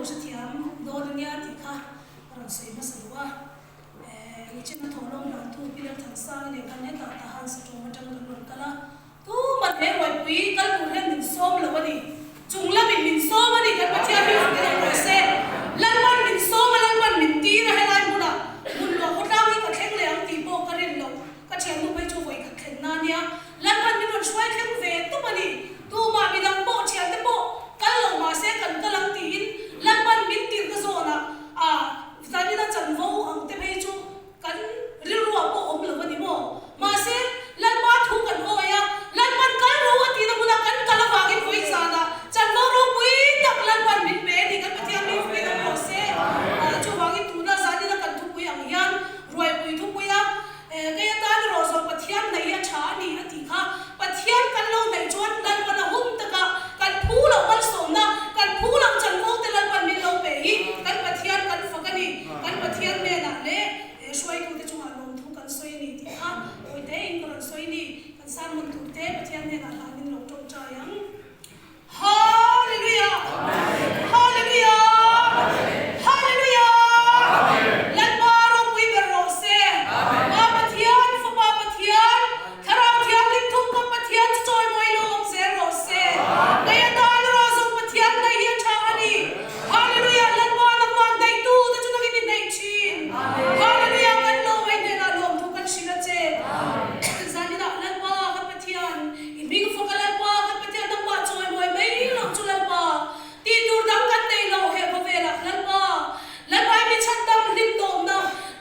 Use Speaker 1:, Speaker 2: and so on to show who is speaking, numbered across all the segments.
Speaker 1: hrethiam dawn ania tih kha ka rawn sawi hmasa duh a. Nichin a thawhlawm hlantu Pi Lalthansangi nen khan hetah Tahan Satawm atang kan rawn kal a. Tuman he ruaipui kal tur hian min sawm lo a ni. Chung lamin min sawm a ni kan Pathian hi fak in rawh se. Lalpan min sawm a, Lalpan min tir a helai hmunah hmun luah khawtlang hi ka thleng leh ang tih pawh ka rin loh. Ka thiannu phei chu vawi khat thlen na nia. Lalpan min rawn hruai thleng ve tawp a ni. Tumah midang pawh thiante pawh kal lo mah se kan kal ang tiin Lalpan min tirhna zawnah a zanina chanvo ang te phei chu Kan rilruah pawh awm lo a ni maw? Mahse, Lalpa thu kan awi a, Lalpan kal ro a tihna hmunah kan kal avangin vawi zanah chanvo ropui tak Lalpan min pe a ni. Kan Pathian mi fuiin awm rawh se. Chuvangin tuna zanina kan thupui ang hian ruaipui thupui a, kei atan erawh zawng Pathian hnaih hi a tha a ni a tih kha. Pathian kan lo hnaih chuan Lalpan a hum taka kan phu loh malsawmna, kan phu loh chanvo te Lalpan min lo pe hi kan Pathian kan fak a ni. Kan Pathian hnenah leh hruaitute chungah lawmthu kan sawi a ni tih kha hawi tein ka rawn sawi a ni. Kan sermon tur te Pathian hnenah hlanin lo tawngtai ang. Hallelujah! Hallelujah! Hallelujah! Lalpa ropui ber rawh se. Pa Pathian, Fapa Pathian, Thlarau Thianghlim thumkawp Pathian chu chawimawi lo awm zel rawh se. Kei atan erawh zawng Pathian hnaih hi a tha a ni. Hallelujah! Lalpa nangmah hnaihtu te chu nangin i hnaih thin. Hallelujah! Kan lo mai hnenah lawmthu kan hrilh a che. Zaninah Lalpa kan Pathian, i hming faka Lalpa kan Pathian nangmah chawimawi mai loh chu Lalpa tih tur dang kan nei lo he khawvelah Lalpa Lalpa i mi chhandam hlim tawmna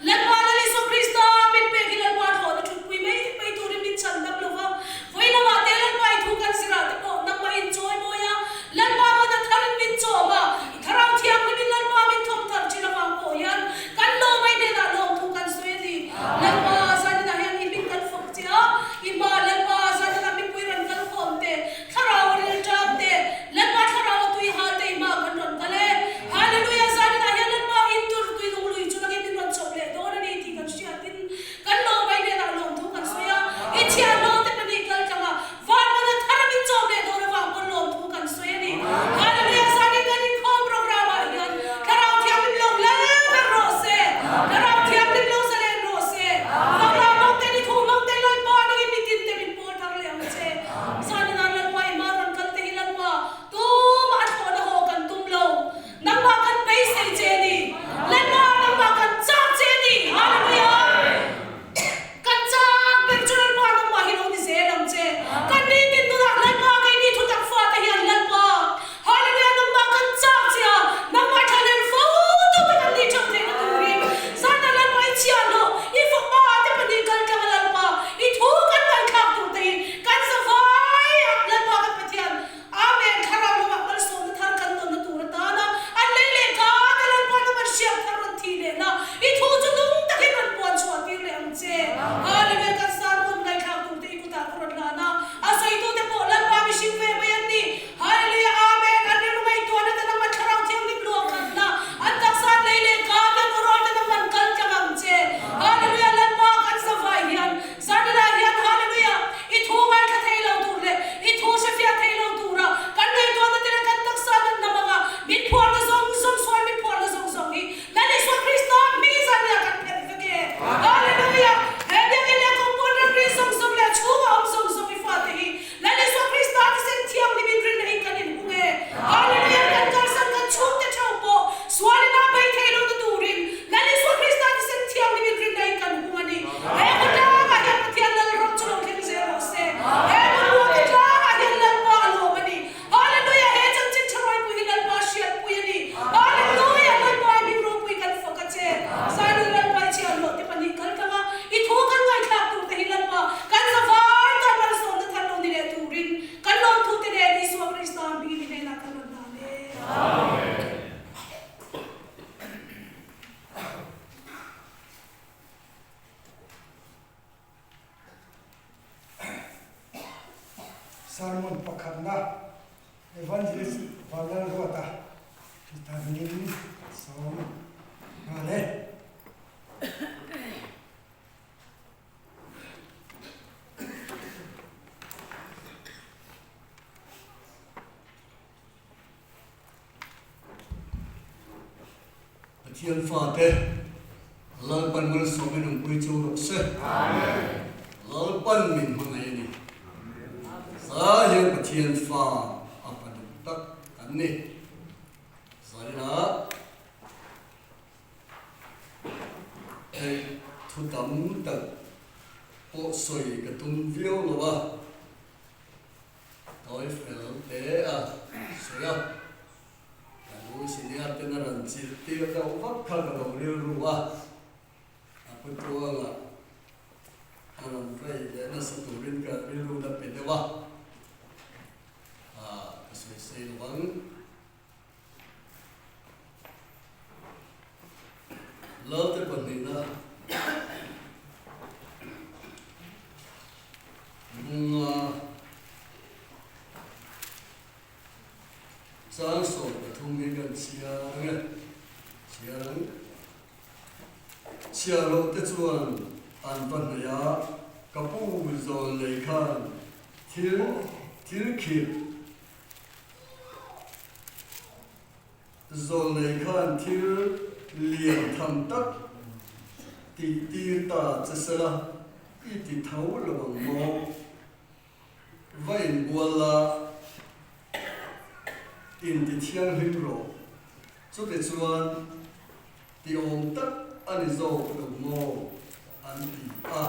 Speaker 1: Lalpa Lal Isua Krista min pek hi Lalpa thlawhna thutpui mai mai turin min chhandam lo va, vawi lamah te Lalpa i thu kan zirah te pawh nangmah in chawimawi a, Lalpa mana tharin min chawm a, i Thlarau Thianghlimin Lalpa min thawm thar thin avang pawh hian kan lawmai hnenah lawmthu kan sawi a ni. Lalpa zaninah hian i hming kan fak che a, i hma Lalpa zaninah mipui rawn kal khawm te, Thlarau a rilṭam te, Lalpa Thlarau a tui hal te i hma kan rawn kal e. Hallelujah! Zaninah hian Lalpa in tur tui lung lui chu nangin min rawn chawp leh dawn a ni tih kan hriatin kan lawmai hnenah lawmthu kan sawi a. I thianlo te pahnih kal tlanga van mana thar a min chawp leh dawn avang pawn lawmthu kan sawi a ni. Hallelujah! Zanin kan inkhawm program ah hian Thlarau Thianghlim lo lal ber rawh se. Thlarau Thianghlim lo zalen rawh se. Fakla hmang te ni thu hmang te Lalpa nangin mitin te min pawl thar leh ang che. Zaninah Lalpa i hma rawn kal te hi Lalpa, tumah a thlawhna haw kan tum lo. Nangmah kan beisei che a ni. Lalpa, nangmah kan chak che a ni. Hallelujah! Kan chak ber chu Lalpa nangmah hi lo ni zel ang che. Kan ni tin nunah Lalpa keini thutak fate hian Lalpa, Hallelujah, nangmah kan chak che a, nangmah thlahlel fo tu te kan nih theuh theihna turin Zana Lalpa i chhiahhlawh, i fapa te pahnih kal tlang a Lalpa, i thu kan ngaihthlak tur te hi kan zavai a, Lalpa kan Pathian, Amen, Thlarau lamah malsawmna thar kan tawnna tur atana an lei leh ka te Lalpa nangman hriak thar rawn thih leh la, i thu chu nung takin rawn puan chhuah tir leh ang che. Hallelujah, kan sermon ngaihthlak tur te i kutah ka rawn hlan a, a sawitute pawh Lalpa mihring ve mai an ni. Hallelujah Amen An rilru ngaihtuahna te nangman Thlarau Thianghlim luah khatna an taksa an lei leh ka te an awrawl te nangman kal tlang ang che Hallelujah Lalpa kan zavai hian Zanila hian Hallelujah I thu ngaithla thei lo tur leh i thu hrefiah thei lo tura kan ngaihtuahna te leh kan taksa natna hmanga min phuarna zawng zawng sual min phuarna zawng zawng hi Lal Isua Krista hming Zanila kan phelh vek e Hallelujah He biakinn leh compound ramri zawng zawng leh a chhunga awm zawng zawng i fate hi Lal Isua Krista thisen thianghlimin rinna in kan inhung e. Hallelujah! Kan kalsan kan chhungte theuh pawh sualin a bei thei lo na turin Lal Isua Krista thisen thianghlimin rinna in kan hung a ni. He khawtlangah hian Pathian Lalram chu lo thleng zel rawh se. He hmunruate tlangah hian Lalpa a lawm a ni. Hallelujah! He chanchin tha rawipui hi Lalpa hriatpui a ni. Hallelujah! Lalpa i hming ropui kan fak a che. Zairul Lalpa i chhiahhlawh te pahnih kal tlang a, i thu kan ngaihthlak tur te hi Lalpa kan zavai tan malsawmna thar lo ni leh turin kan lawmthu te nen Isua Krista hmingin i hnenah kan rawn hlan e.
Speaker 2: Amen.
Speaker 3: Sermon pakhatna Evangelist Vanlalruata Ṭhitangin sawm nghal e.
Speaker 2: Pathian fate Lalpan malsawmin awmpui chu rawh se. Lalpan min hmangaih a ni. Za hian Pathian fa a pa duh tak kan ni. Zainah hei thu tam tak pawh sawi ka tum viau lo a. Tawi fel te a sawi a. Ka lu senior ten a rawn chilh tir deuh vak kha ka lo rilru a, a pu tuanga a rawn rei leh nasa turin ka rilru na pe deuh a, ah ka sawi sei lo ang. Lalte pahnihna bunga Chang 13 hi kan chhiar ang e. Chhiar ang. Chhiar loh te chuan an va hnaih a, ka pu zawn lei khan thil thil khirh zawn lei khan thil lian tham tak tih tir ta che sela i ti tho lo ang maw? Va inbual la, inti thianghlim rawh. Chutichuan, ti awm tak a ni zawk lo maw? an ti a.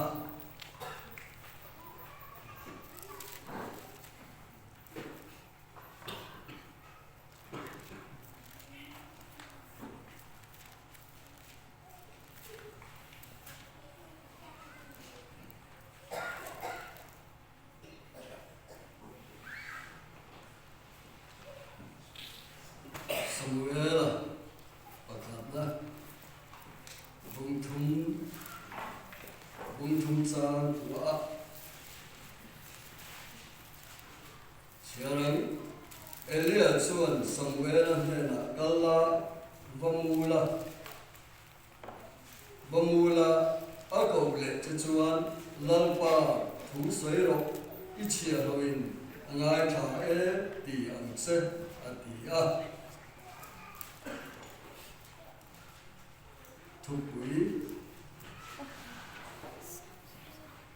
Speaker 2: Samuela pakhatna bungthum bungthum chang kuah a chhiar ang. Elia chuan Samuela hnenah kal la, va mu la. Bamula a koh leh che chuan Lalpa thu sawi rawh, i chhia loin a ngaithla e ti ang che a ti a. Thupui.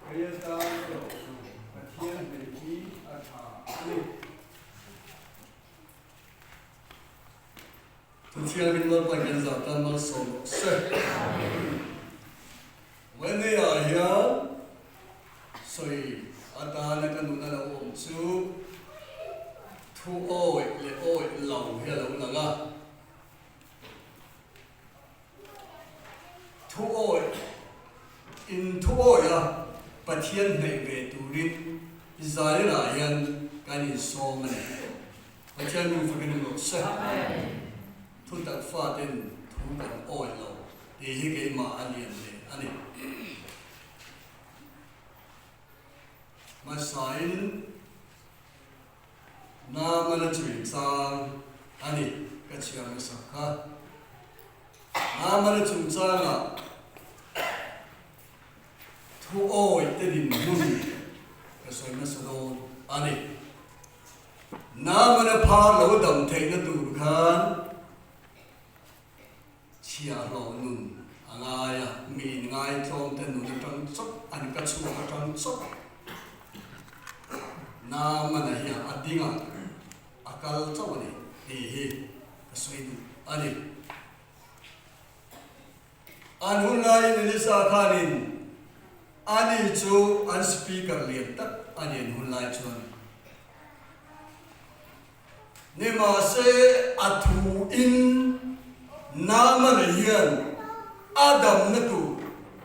Speaker 2: Kei atan erawh chu Pathian hmei hi a tha a ni. Pathianin Lalpa hian zah tan malsawm rawh se. Wednesday-ah hian sawi atana ka nun a lo awm chu thu awih leh awih lo hi a lo lang a. Thu awih, in thu awih a Pathian hnaih ve turin Israel-ah hian kan insawm a ni. Pathian nu fakin awm rawh se. Thu tak faten thu kan awih lo tih hi keimah a lian hle a ni. Hmasain Namana chungchang a ni ka chhiar hmasak kha. Namana chungchangah thu awih te dinhmun ka sawi hmasa dawn a ni. Namana phar lo dam theihna tur khan chhiahhlawh nun a ngai a, mi inngaithlawm te nun atang chawp an ka chhuak atang chawp Namana hi a ding a, a kal chauh a ni tih hi ka sawi duh a ni. An hun laiin Elisa khanin ani chu an speaker lian tak a ni an hun lai chuan. Nimahse a thuin Naamana hian a damna tur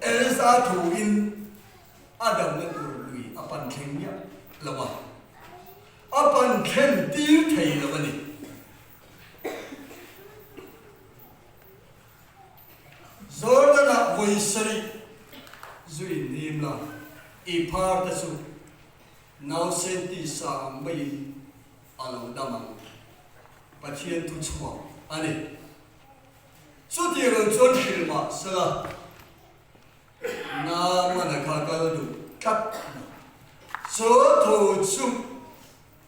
Speaker 2: Elisa thuin a damna tur lui a pan thleng miah lo a, a pan thlen tir thei lo a ni. Jordan-ah vawi sarih zui hnim la, i phar te chu nausen tisa ang maiin a lo dam ang. Pathian thu chhuak a ni. Chutiang ang chuan hrilh mah sela, Naamana kha kal duh tlat lo. Chu thu chu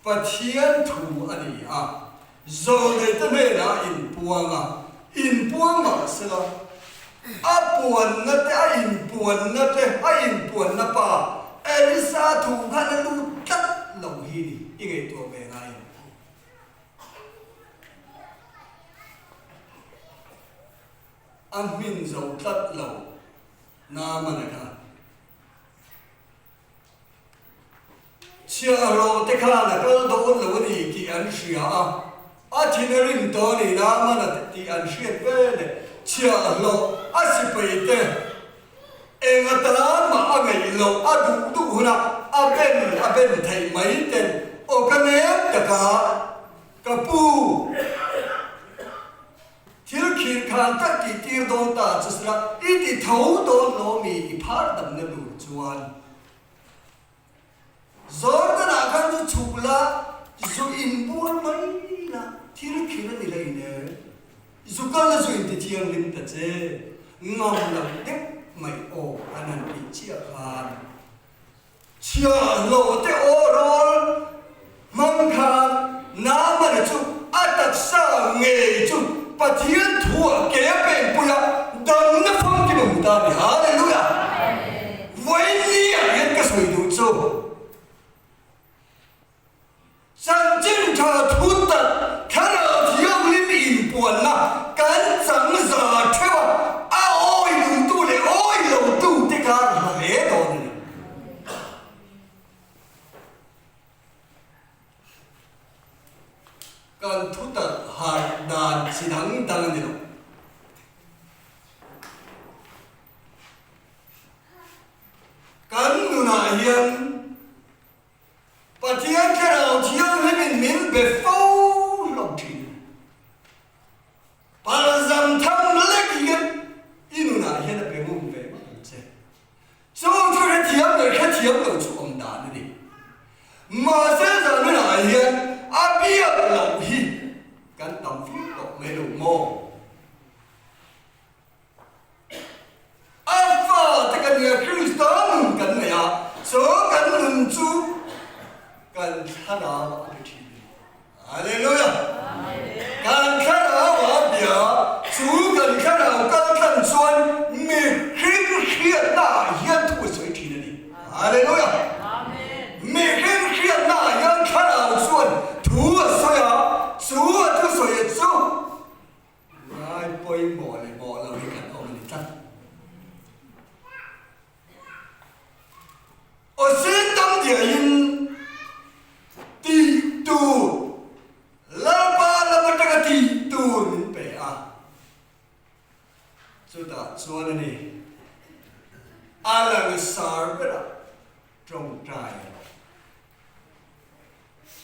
Speaker 2: Pathian thu a ni a, zawlneite hnenah a inpuang a. inpuang mah sela, a puanna te, a inpuanna te, a inpuanna pa Elisa thu khan a lut tlat lo hi ni i ngaihtuah ve ngai em? A hmin zo tlat lo Naamana kha. Chhiahhlawh te khan a kal dawn lo a ni tih an hria a, a thin a rim tawh a ni Naamana tih an hriat veleh chhiahhlawh a sipai te eng atan mah a ngaih loh a duh duh hunah a ben a ben theih mai ten aw ka nem taka ka pu. Thil khir khan tak tih tir dawn ta chu sila i ti tho dawn lo mi i phar damna tur chuan Jordan ah khan chu chhuk la zu in bual mai la thil khir a ni la in e zu kal la zu in ti thianghlim ta che ngam lo deuh mai aw an han tih chiah khan Chhiahhlawh te aw rawl hmang khan Naamana chu a taksa ngei chu Pathian thuah ke a penpui a, damna famkim a hmu ta a ni. Hallelujah! Vawiin ni ah hian ka sawi duh chu. Chanchin tha thu tak Thlarau Thianghlim inpuanna kan chang za theuh a, a awi duhtu leh awi lotu te kar hla hle dawn a ni. Kan thu tak harh dan chi dang dang a ni lo. Kan nunah hian Pathian Thlarau Thianghlimin min be fo hlawm thin. Palzam tham lek hian i nunah hian a pe ngun ve ngawt ang che. Chu chu hrethiam leh hrethiam lo chu awm dan a ni. Mahse zan nunah hian a biak loh hi kan tam viau tawh mai lo maw? A fate kan nia Krista nun kan nei a, chu kan nun chu kan thlarau a be thin a ni. Hallelujah! Kan thlarau a bia, chu kan thlarau kal tlang chuan mihring hriatna ah hian thu a sawi thin a ni. Hallelujah! Mihring hriatna ah hian thlarau chuan thu a sawi a, chu a thusawi chu Ngai pawimawh leh mawh lo hi kan awm a ni tlat. Aw sin tam diahin tih tur Lalpa lam atanga tih tur min pe a, chutah chuan a ni a langsar berah tawngtai a ni.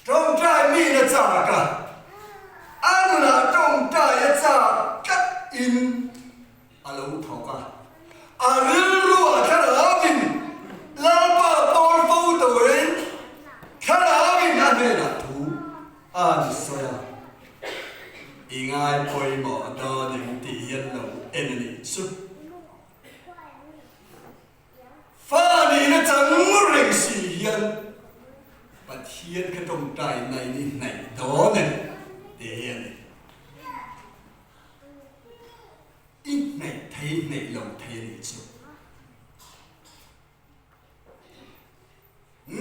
Speaker 2: Tawngtai mi na chak a, a nunah tawngtai a chak tlat in a lo thawk a. A rilru ah thlarauin Lalpa pawl fo turin thlarauin a hnenah thu a ni sawi a. I ngai pawimawh dawn em tih hian lo en a nih chu. Fa nihna chang reng si hian Pathian kha tawngtai nai ni hnaih dawn e ti hi a ni. I hnaih thei hnaih lo thei a nih chu.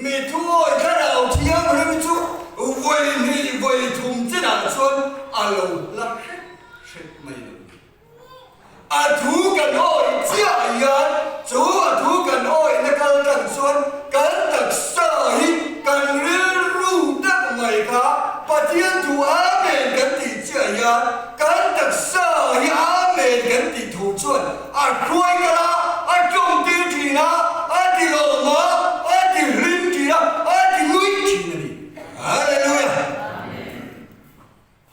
Speaker 2: Mi thuawi thlarau thianghlim chu vawi hnih vawi thum chinah chuan a lo hla hret hret mai lo ni. A thu kan awi chiah hian chu a thu kan awihna kal tan chuan kan taksa hi kan rilru tak mai kha Pathian thu Amen kan tih chiah hian kan taksa hi Amen kan tih thu chuan A hruai kal a, a tawngtir thin a, a ti lawm a, a ti hlim thin a, a ti nui thin a ni. Hallelujah!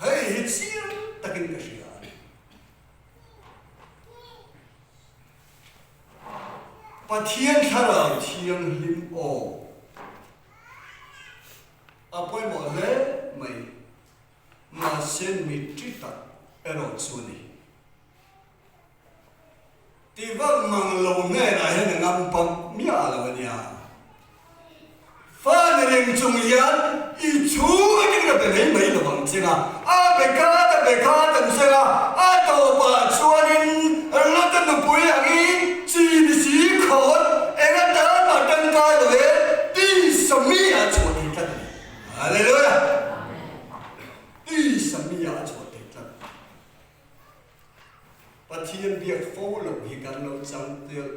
Speaker 2: Hei hi chiang takin ka hria a ni. Pathian Thlarau Thianghlim aw a pawimawh hle mai. Mahse mitri tak erawh chu a ni. Ti vak mang lo hnenah hian a ngam pam miah lo a nia. Fa ni reng chung hian i chhung atangin a be mai mai lo ang che nga, a be khat a be. pe kha kan seng a, a tawpah chuanin Lota nupui angin chi ni si khawn eng atan mah tangkai lo e tisa mi a chhuah thei tlat a ni. Hallelujah! Tisa mi a chhuah thei tlat. Pathian biak fo loh hi kan lo chang telh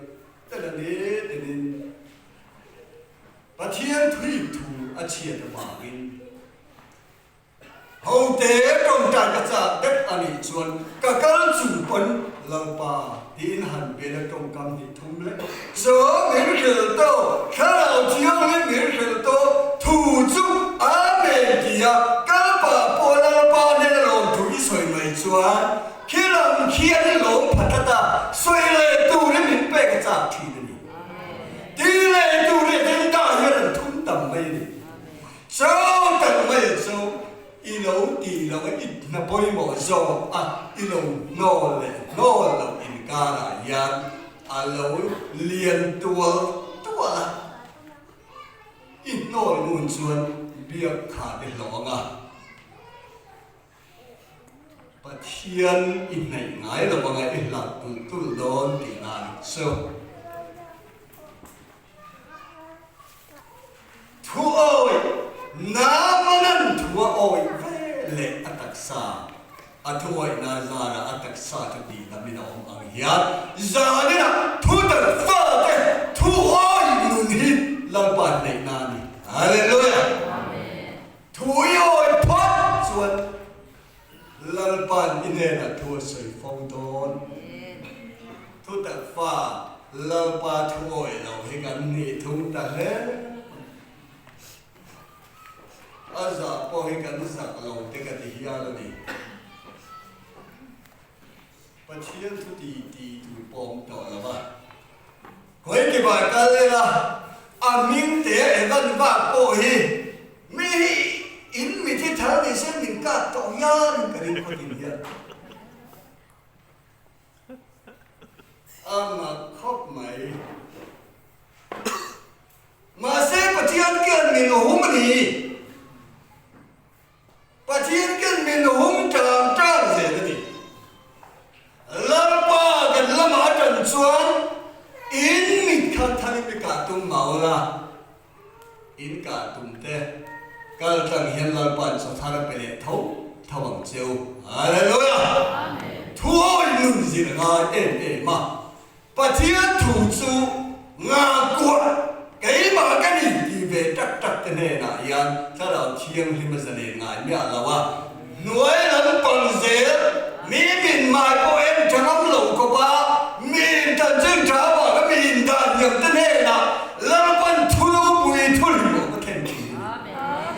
Speaker 2: telh a ni tinin Pathian thuip thu a chhiat avangin Hote tawngtai ka chak deuh a nih chuan ka kal chung pawn Lalpa tiin han bel a tawngkam hnih thum leh chaw min hrilh tawh, thlarau thianghlim min hrilh tawh thu chu Amen tia kal pah pawh Lalpa nen a lawm thu i sawi mai chuan khi lam khi an i lawm pha tlat a, sawi leh turin min pek a chak thin a ni. Ti leh turin engdah hian an thum tam mai a ni. Cho tak mai chu i lo tih loh a i hna pawimawh zawk a, i lo hnawl leh hnawl loh inkarah hian a lo lian tual tual a. I hnawl ngun chuan biak kha te hlawh ang a, Pathian i hnaih ngai lo anga i hlat tulh tulh dawn tihna a ni chu. Thu awih, Naamanan thu a awih ve leh a taksa, a thu awihna zarah a taksa chu tih lamin a awm ang hian zaninah thu tak fate thu awih nun hi Lalpa hneihna a ni. Hallelujah! Thu i awih phawt chuan Lalpa'n i hnenah thu a sawi fo dawn. Thu tak fa Lalpa thu awih lo hi kan nih thung ta hle mai. A zah pawh hi kan zak lo te ka ti hial a ni. Pathian thu ti ti tur pawh awm tawh lo va. Khawi ki bar kal ila a hming te Evan vak pawh hi mi hi in mi thi thar ni se min kap tawh hial in ka ring khawtin hian a mak khawp mai. Mahse Pathian kian min hum a ni. Pathian ken min hum tang tang zel a ni. Lalpa kan lamah atan chuan in mit kha tharin mi kah tum mau la, in kah tum te kal tlang hian Lalpa'n chawthar a pe leh tho tho ang che u. Hallelujah! Thuawi nun zir a ngai em em a. Pathian thu chu ngakuah keimah ka ni ti ve tak tak te hnenah hian Thlarau Thianghlim a zalen ngai miah lo a, hnuai lampang zel mi min mai pawh en tha ngam lo khawp a, mi inchanchin tha avanga mi indan hniam te hnenah Lalpan thu ropui thu hlimawm a thlen thin a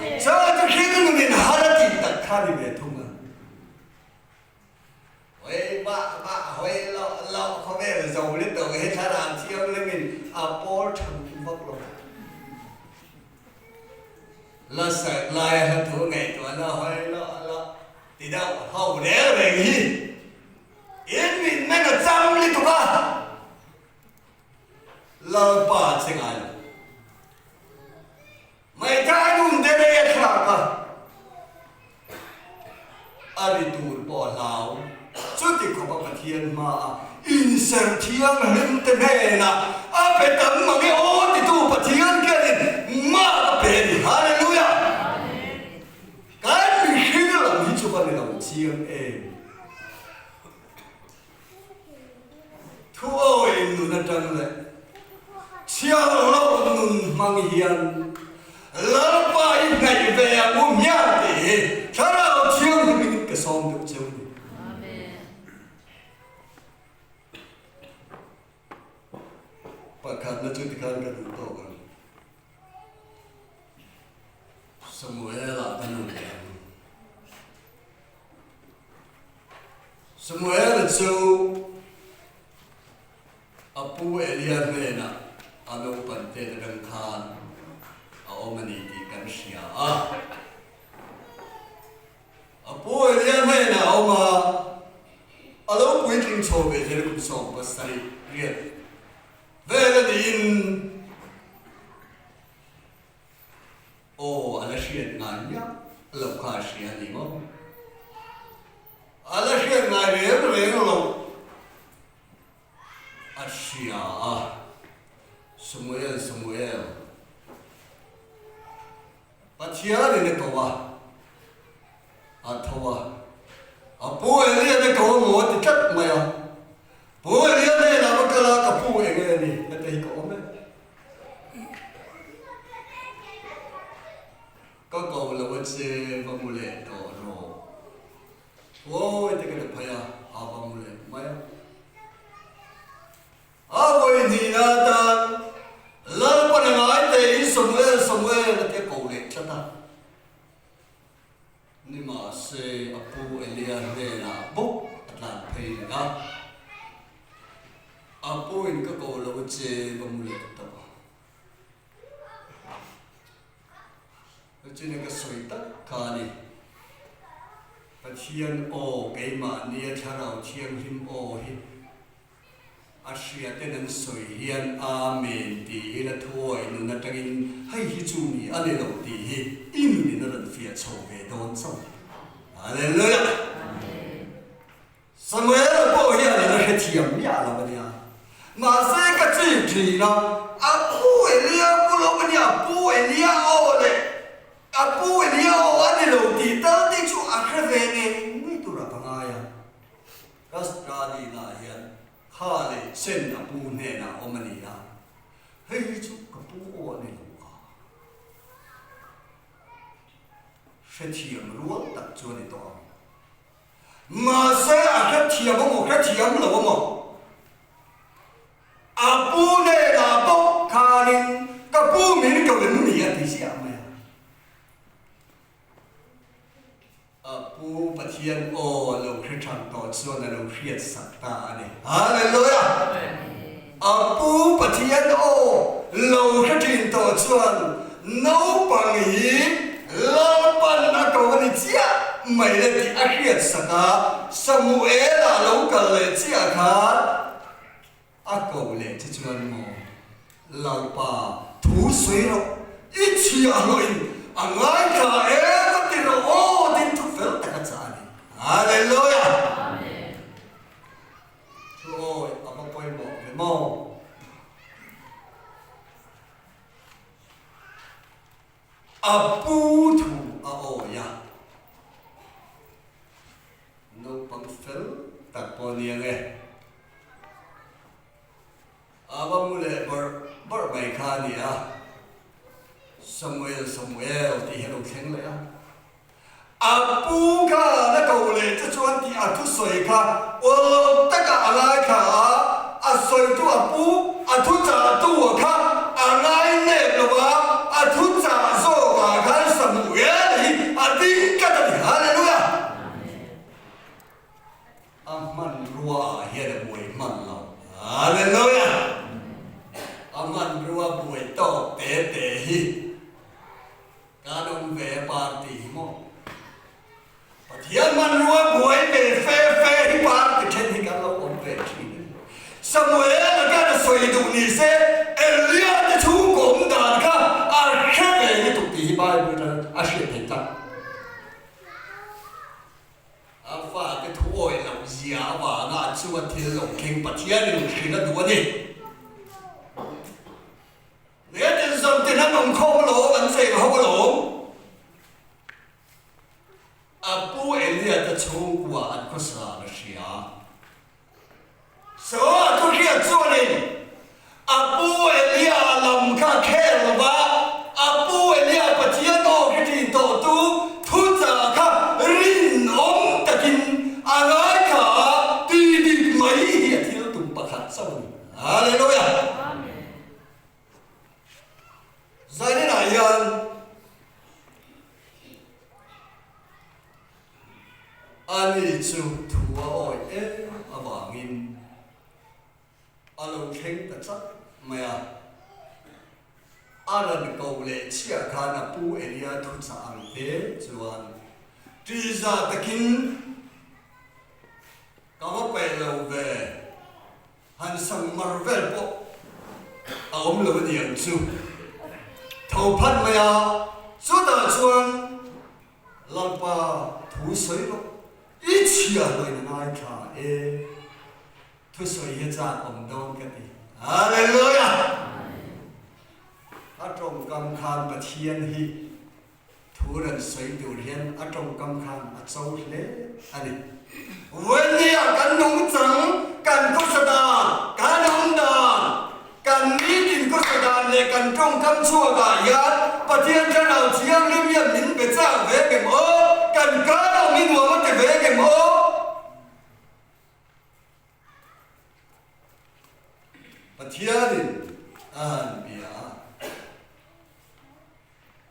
Speaker 2: ni. Chang chu hring nunin har a tih tak kha ni ve thung a. Hoi mah mah hoi loh loh khawvel zo lutuk hi thlarau thianghlimin a pawl tha duh vak lo. La serh laia hla thu ngaihtuahna hoi loh loh ti deuh ho reng reng hi in mitmeng a cham lutuk a, Lalpa che ngai lo. Ngaihthah nun te rei a thlak a, a ri tur pawh a hlau. Chuti khawp a Pathian hmaah inserh thianghlim te hnenah a pe tam mang e aw titu Pathian khianin mah a pe a ni. Hallelujah! Kan mihring lam hi chu va ni lo chiang em? Thu awi nun atang leh chhiar loh nun hmang hian Lalpa i hnaih ve ang u hmiang tih hi Thlarau Thianghlimin ka sawm deuh cheu ni. Pakhatna chu tikhan ka duh tawk ang. Samuel-ah ka nun leh ang. Samuel chu a pu Elia hnenah a naupan tet atang khan a awm a ni tih kan hria a. A pu Elia hnenah a awm a, a lo puitling chho ve zel kum 70 riat vel a niin Aw, a la hriat ngai miah loh kha a hria a ni maw? A la hriat ngai reng reng lo. A hria a, Samuel, Samuel, Pathianin a ko a, a tho a, a pu Elian a ko a maw a ti tlat mai a. Pu Elian hnenah va kal a, Ka pu eng nge ni? Heta hi ka awm e. Ka ko lo a che, va mu leh tawh rawh. Awi te ka la phei a, a va mu leh mai a. A vawi hnihna atan Lalpan a ngai tein Samuel, Samuel a tia ko leh tlat a. Nimahse a pu Elia hnenah bawk a tlan phei leh a. A puin ka ko lo a che, va mu leh tawh a. China ka sawi tak kha a ni. Pathian aw keimahnia Thlarau Thianghlim aw hi a hriaten an sawi hian Amen tiin a thuawi nun atangin hei hi chu ni a ni lo tih hi i nunin a rawn fiah chho ve dawn chauh. Hallelujah! Samuel pawh hian a la hrethiam miah lo a nia. Mahse ka chik thin a, a pu Elia pu lo a nia, pu Elia aw leh a pu Elia aw a ni lo tih tal te chu a hre ve ngei ngei turah ka ngai a. Ka study naah hian kha leh chen a pu hnenah awm a ni a, hei hi chu ka pu aw a ni lo a. Hrethiam rual tak chu a ni tawh ang. Mahse a hrethiam a maw, hrethiam lo a maw? A pu hnenah bawk khanin ka pu min ko em ni a ti ziah mai a. A pu Pathian aw lo hre than tawh chuan a lo hriat sak ta a ni. Hallelujah! A pu Pathian aw lo hre thin tawh chuan Naupang hi Lalpan a ko a ni chiah mai le tih a hriat sak a, Samuela lo kal leh chiah khan a ko leh che chuan maw Lalpa thu sawi rawh, i chhiahhlawhin a ngaithla em a ti rawh aw tin thu fel tak a chah a ni. Hallelujah! Thu awi a va pawimawh ve maw? A pu thu a awi a, naupang fel tak pawh ni ang e. A va mu leh bawrh bawrh mai kha a ni a, Samuel, Samuel tih hi a lo thleng leh a. A pu kha na ko leh che chuan tih a thusawi kha ual takah a ngaithla a, a sawitu a pu, a thuchahtu a kha a ngai nep lo va, a thuchah zawkah khan Samuel hi a ding tlat a ni. Hallelujah! A hmanrua ah hian a buai hman lo. Hallelujah! A hmanrua buai tawk te te hi. Kan awm ve a party hi maw? Pathian hmanrua buai ve fe fe hi party then hi kan lo awm ve thin a ni. Samuel a khan a sawi duh ni se Elia te chhungkaw awm dan kha a hre ve lutuk tih hi Bible atang a hriat theih tak. A fate thu awih loh zia avanga a chunga thil lo thleng Pathian in hrilh a duh a ni. Hmetin zawm te hlan awm khawm alawm, an cheng ho alawm. A pu Elia te chhungkua an khawsa an hria. So a thu hriat chuanin a pu Elia lam kha khel lo va, a pu Elia Pathian aw hre thin tawhtu thuchah kha rinawm takin a ngaithla a, ti dik mai hi a thil tum pakhat chauh a ni. Hallelujah! Zaninah hian ani chu thu a awi em avangin a lo thleng ta chat mai a. A rawn ko leh chiah khan a pu Elia thuchah ang te chuan ṭihzah takin ka va peih lo ve. Han sang mar vel pawh a awm lo a ni ang chu. Tho phat mai a, chutah chuan Lalpa thu sawi rawh. I chhiahhlawhin a ngaithla e. Thusawi hi chak awm dawn ka ti. Hallelujah! A tawngkam khan Pathian hi thu rawn sawi tur hian a tawngkam khan a cho hle a ni. Vawinia kan nungchang, kan khawsa dan, kan awm dan, kan nitin khawsa dan leh kan tawngkam chhuakah hian Pathian Thlarau Thianghlim hian min be chak ve ngem aw? Kan kar awm hi nuam a ti ve ngem aw? Pathianin a han bia a.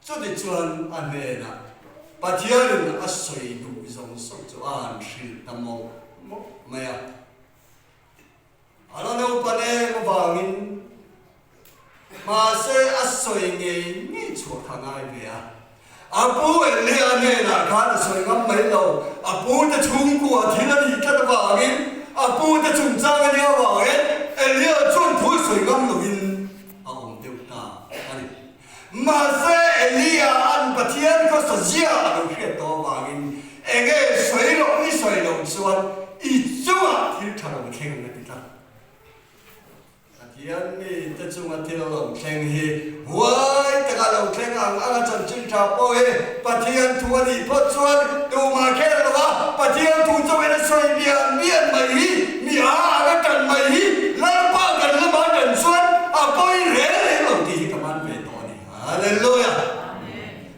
Speaker 2: Chutichuan a hnenah Pathianin a sawi duh zawng zawng chu a han hrilh ta mawlh mawlh mai a. A la naupan em avangin mahse a sawi ngei ngei chhuah kha ngai ve a. A pu Elia hnenah khan a sawi ngam mai lo. A pu te chhungkua thil a nih tlat avangin a pu te chungchang a nia avangin Elia chuan thu sawi ngam loin a awm deuh ta a ni. Mahse Elia an Pathian khawsa zia a lo hriat tawh avangin enge sawi loh i sawi loh chuan i chungah thil tha lo thleng ang a ti tlat. Pathian mite chunga thil lo thleng hi huai taka lo thleng ang anga chanchin tha pawh hi Pathian thu a nih phawt chuan tumah kher lo a, Pathian thu chauhin a sawi bian bian mai hi mi a anga tan mai hi Lalpa kan lama tan chuan a pawi reng reng lo tih hi ka man ve tawh a ni. Hallelujah!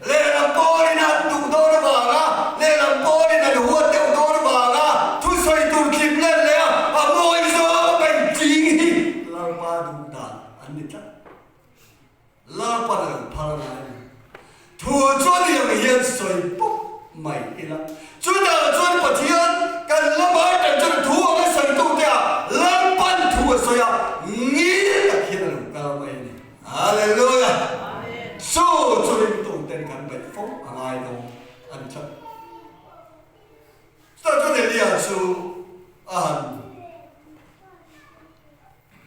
Speaker 2: Lehlam pawlin an duh dawn avanga, lehlam pawlin an huat deuh dawn avanga thusawi tur tlip let leh a, a mawi zawng a beih tling hi Lalpa duh dan an ni tlat. Lalpan a lo phal ngai a ni. Thu chuan iang hian sawi pawp mai ila. Chutah chuan Pathian kan lamah kan chuan thu ang a sawi tute ah Lalpan thu a sawi a, ngil tak hian a lo kal mai a ni. Hallelujah! Chu chu ringtuten kan beih fo a ngai lo a ni tlat. Chutah chuan Elia chu a han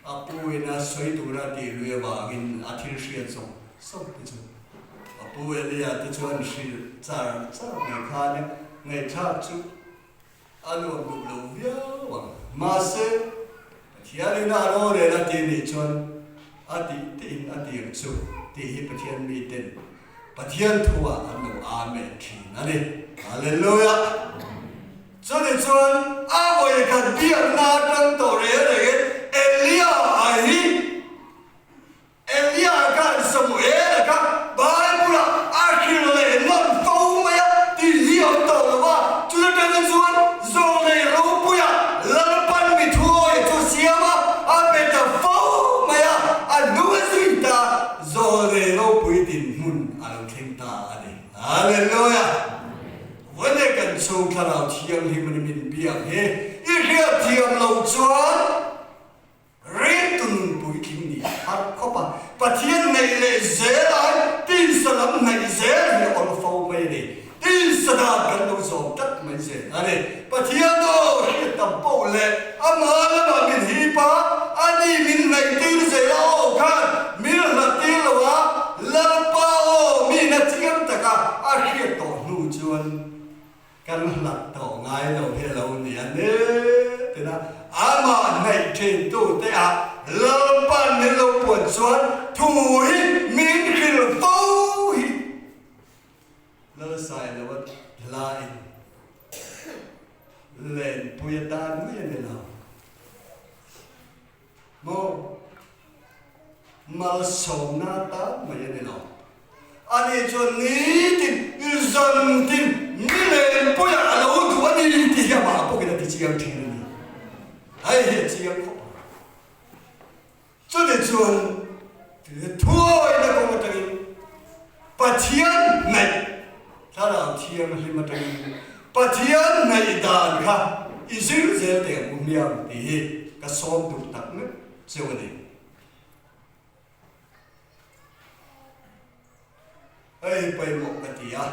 Speaker 2: a pu in a sawi tura tih lui avangin a thil hriat zawng zawng te chu a pu Elia te chuan hrilh char char mai khan ngaihthlak chu A nuam duh lo viau ang. Mahse, Pathianin a rorel a ti nih chuan a tih tiin a tir chu tih hi Pathian miten Pathian thuah an lo Amen thin a ni. Hallelujah! Chuni chuan a vawikhat biakna atang tawh reng rengin Elia a hi Elia khan Samuela kha Bible-ah a hrilh leh nawn fo mai a tih hi a awm tawh lo va, chun atanga chuan zawlnei ropuia Lalpan mi thuawi chu siam a, a pe ta fo mai a, a hnung a zui ta, zawlnei ropui dinhmun a lo thleng ta a ni. Hallelujah! Vawne kan chhung Thlarau Thianghlim in min biak hi i hriatthiam loh chuan, Ringtu nun puitling nih har khawp a, Pathian neih leh zel ai tisa lam hnaih zel hi a awm fo mai a ni. Tisa dan kan lo zawm tlat mai zel a ni. Pathian aw hriat tam poh leh amah lamah min hip a, ani min hnaih tir zel a aw khan min hlat tir lo a, Lalpa aw mi na chiang taka a hriat tawh hnu chuan Kan hlat tawh ngai lo hi a lo ni a ne tina amah hnaih thin tute ah Lalpan min lo puan chuan thu hi min hrilh fo hi Lalsailoa hlain lenpui atan mai a ni lo maw? Malsawmna atan mai a ni lo. Ani chuan nitin zantin ni lenpuiah a lo duh a ni tih hi amah pawhin a ti chiang thin a ni. Hei hi a chiang khawp ang. Chutih chuan thuawina kawng atangin Pathian hnaih Thlarau Thianghlim atangin Pathian hnaih dan kha i zir zel teh ang u hmiang tih hi ka sawm duh tak meuh cheu a ni. Hei pawimawh ka ti a,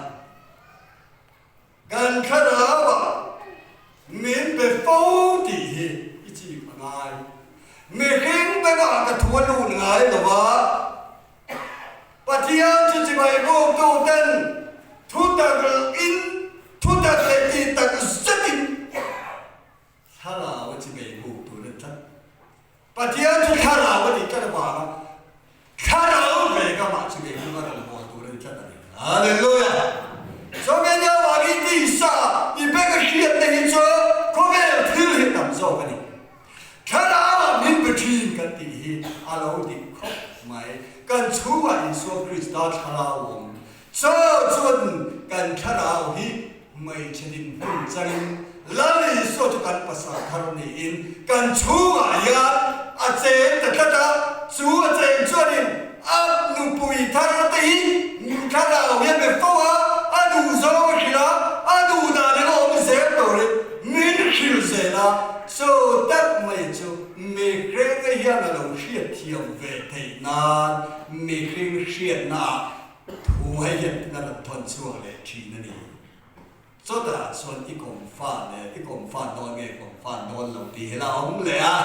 Speaker 2: kan thlarauah min pe fo tih hi i chik a ngai. Mihring bengah ka thu a lut ngai lo a, Pathian chu chibai buktu ten thu tak in thu tak leh tih tak zetin. Tisa i benga hriatna hi chu khawvel thil hi tam zawk a ni. Thlarauah min pe thin kan tih hi a lo dik khawp mai. Kan chhungah Isua Krista thlarau awm. Chaw chuan kan thlarau hi hmeichhe dinhmun changin Lal Isua chu kan pasal thar niin kan chhungah hian a cheng ta tlat a, chu a cheng chuanin a nupui thar te hi thlarau hian be fo a, a duh zawng a hrilh a, a duh dan anga awm zel turin min hrilh zel a, chu tak mai chu mihring hian a lo hriatthiam ve theih nan mihring hriatnaah Thu hei hian ka rawn thawn chhuak leh thin a ni. Chawtah chuan i kawm fan e, i kawm fan dawn nge kawm fan dawn lo tih hi la awm leh a.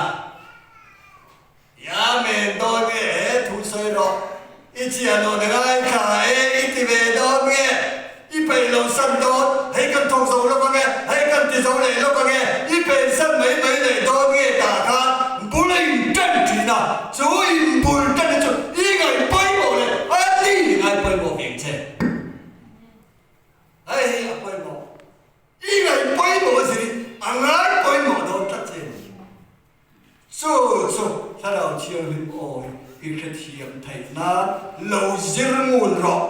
Speaker 2: I amen dawn nge he thu sawi rawh, i chiahnawn a ngaithla e i ti ve dawn nge, i peih lo san dawn, hei kan thawk zo lawk ang e, hei kan ti zo leh lawk ang e, i pensan mai mai leh dawn nge tah khan bul a intan thin a, chu inbul tan hi chu i ngaih pawimawh leh a ni i ngai pawimawh veng che. Hei hi a pawimawh. I ngaih pawimawh a zir in a ngai pawimawh dawn tlat che ni. Chu chu Thlarau Thianghlim aw hi i hrethiam theih nan lo zir ngun rawh.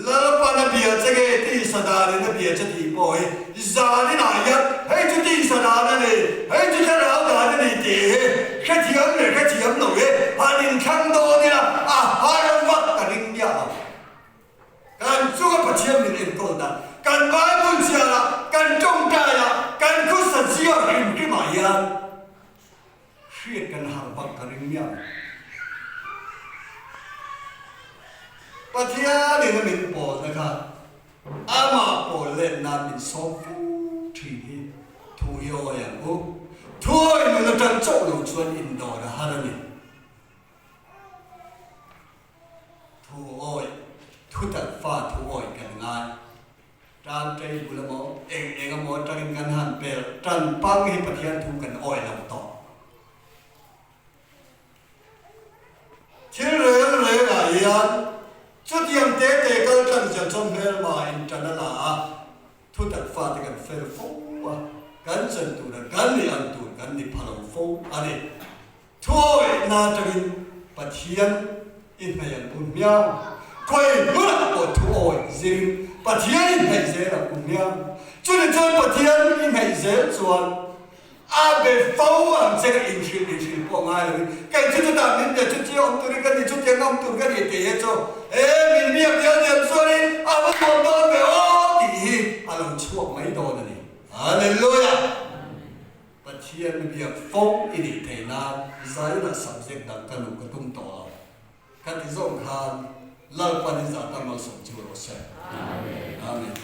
Speaker 2: Lalpan a bia che nge tisa danin a bia che tih pawh hi zanin ah hian hei chu tisa dan a ni, hei chu thlarau dan a ni tih hi hrethiam leh hrethiam lo hi han inthlang dawn ila a har vak ka ring miah lo. Kan chunga Pathian min enkawl dan, kan Bible chhiarah, kan tawngtaiah, kan khusa ziak hrim hrimah hian Hriat kan har bak ka ring miah lo. Pathianin a min pawlna kha amah pawl let nan min sawm fo thin hi thu i awi ang u. Thuawi nun atang chauh lo chuan indawr a har a ni. Thu awi, thutak fa thu awi kan ngai. Tan ṭei bul emaw, eng eng emaw aṭangin kan han pel ṭan pang hi Pathian thu kan awi lo tawh. Thil reng rengah hian chutiang te te kal tlang zel chuan hmelma in ṭan a la a, thutak fate kan fel fo a, kan chan tur a kan ni ang tur kan ni pha lo fo a ni. Thuawihna aṭangin Pathian i hnaih ang u hmiang. Khawi hmunah pawh thuawih zirin Pathian i hnaih zel ang u hmiang. Chuni chuan Pathian i hnaih zel chuan a be fo ang che ka inhrilh inhrilh pawh ngai loin kei chu chutah min be chu chi awm turin ka ni chutiang awm tur ka ni tih hi chu e min biak dial dial chuanin a va nuam dawn ve aw tih hi a lo chhuak mai dawn a ni. Hallelujah! Pathian biak fo i nih theih nan Zion-ah subject dang ka luh ka tum tawh lo. Ka ti zawng khan Lalpan i zah ta malsawm chu rawh se. Amen.